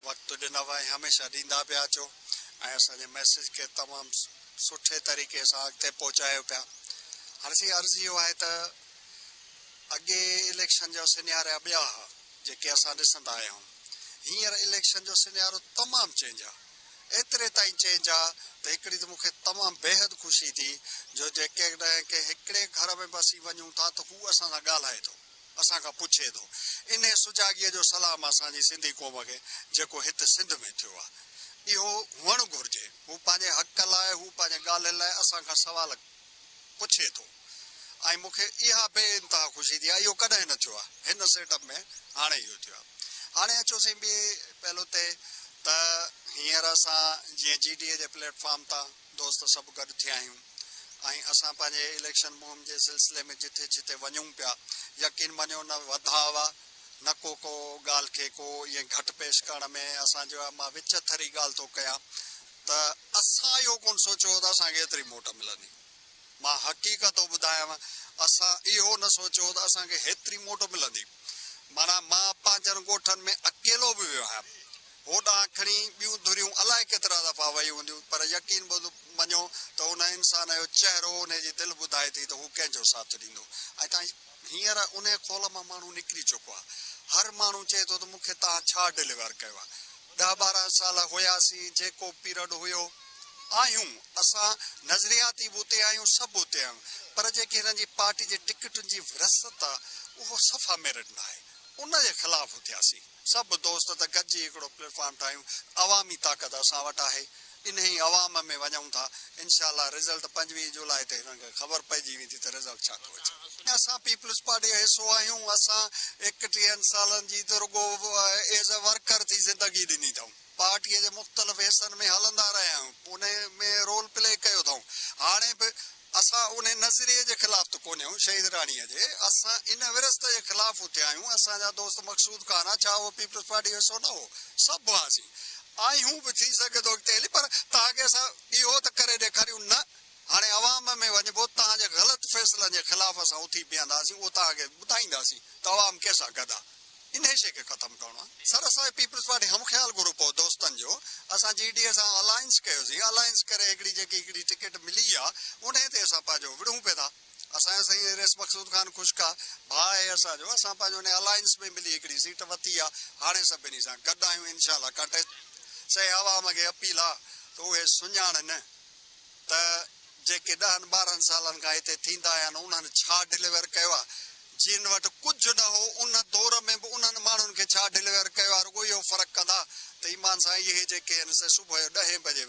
وقت ڏنو ۽ هميشه ڏيندا پيا اچو ۽ اسان جي ميسيج کي تمام سٺي طريقي سان اڳتي پهچايو پيا. هاڻي سائين عرض اهو آهي ته اڳي اليڪشن جا سنياريا ٻيا ها جيڪي اسان ڏسندا آيا آهيون هينئر اليڪشن جو سنيارو تمام چينج آ ايتري تائين چينج آ ته هڪڙي ته مون کي تمام بيحد خوشي ٿي جو جيڪڏهن ڪنهن هڪڙي گهر ۾ به اسين وڃون ٿا ته هو اسان سان ڳالهائي ٿو. اسان کان پڇي ٿو. انهي سجاڳيء جو سلام اسان جي سنڌي قوم کي جيڪو هت سنڌ ۾ ٿيو آ. اهو هئڻ گهرجي. هو پنهنجي حق لاء، هو پنهنجي ڳالهين لاء اسان کان سوال پڇي ٿو ۽ مون کي اها بي انتها خوشي ٿي آ. اهو ڪڏهن نه ٿيو آ. هن سيٽ اپ ۾ هاڻي اهو ٿيو آ. هاڻي اچو سائين ٻئي پهلو تي ته هينئر اسان جيئن جي ڊي اي جي پليٽ فارم تان دوست سڀ گڏ ٿيا آهيون ۽ اسان پنهنجي اليڪشن مهم جي سلسلي ۾ جٿي جٿي وڃون پيا يقين مڃو نه وڌاء آ نه ڪو ڪو ڳالهه کي ڪو ائين گهٽ پيش ڪرڻ ۾ اسان جو مان وچ ٿري ڳالهه ٿو ڪيان ته اسان اهو ڪونه سوچيو هو ته اسان کي ايتري موٽ ملندي مان حقيقت ٿو ٻڌايانو اسان اهو نه سوچيو هو ته اسان کي هيتري موٽ ملندي معنيٰ مان پنهنجن ڳوٺن ۾ اڪيلو به ويو آهيان هوڏانهن کڻي ٻيون ڌريون الائي ڪيترا دفعا ويون هونديون پر يقين مڃو ته ان انسان جو چهرو انهي جي دل ٻڌائي ٿي ته هو ڪنهن جو ساٿ ڏيندو ۽ تان هينئر انهي خول مان ماڻهو نڪري چڪو آهي هر ماڻهو چئي ٿو ته مون کي توهان ڇا ڊليور ڪيو آهي ڏهه 12 سال هياسين جيڪو پيرڊ هيو آهيون اسان نظرياتي به اتي آهيون سڀ اتي آهيون پر جيڪي هنن جي پارٽي جي ٽڪيٽن جي ورهاست آهي اهو صفا ميرٽ ناهي ان جي خلاف اٿياسين. سڀ دوست ته گڏجي هڪڙو پليٽ فارم ٺاهيون، عوامي طاقت اسان وٽ آهي، انهي عوام ۾ وڃون ٿا، انشاء الله رزلٽ 25 جولاء تي هنن کي خبر پئجي ويندي ته رزلٽ ڇا ٿو اچي. اسان پيپلز پارٽي جو حصو آهيون، اسان 31 سالن جي ته رڳو ايز اي ورڪر ٿي زندگي ڏني اٿئون، پارٽي جي مختلف حصن ۾ هلندا رهيا آهيون، انهي ۾ رول پلي ڪيو اٿئون، هاڻي به اسان انهي نظريي جي خلاف ته ڪونهيون شهيد راڻيء جي، اسان ان ورهاست جي خلاف اٿيا آهيون، اسان جا دوست مقصود خان آ، ڇا اهو پيپلز پارٽي جو حصو نه هو؟ سڀ هئاسين، آهيون به ٿي سگهي ٿو اڳتي هلي، پر توهان کي اسان اهو ته ڪري ڏيکاريون نه، هاڻي عوام ۾ وڃبو، توهان جي غلط فيصلن جي خلاف اسان اٿي بيهنداسين، اهو توهان کي ٻڌائينداسين ته عوام ڪنهن سان گڏ آ. انهيء شيء کي ختم ڪرڻو آهي. سر اسان جو پيپلز پارٽي هم خيال گروپ هو دوستن جو، اسان جي ڊي اي سان الائنس ڪيوسين، الائنس ڪري هڪڙي جيڪي هڪڙي ٽڪيٽ ملي آ انهيء تي اسان پنهنجو وڙهون پئي ٿا. اسان جو سائين رئيس مقصود خان خشڪ آ، ڀاء آهي اسان جو، اسان پنهنجو انهيء الائنس ۾ ملي هڪڙي سيٽ وتي آ، هاڻي سڀني سان گڏ آهيون انشاء الله ڪانٽيسٽ. سائين عوام کي اپيل آ ته اهي سڃاڻن ته جيڪي ڏهن 12 سالن کان هتي ٿيندا آيا آهن انهن ڇا ڊليور ڪيو آ، جن وٽ ڪجهه نه هو ان دور ۾ به انهن ماڻهن کي ڇا ڊليور ڪيو آ، رڳو اهو فرق ڪندا ته ايمان سان اهي جيڪي آهن سي صبح جو ڏهين بجي به.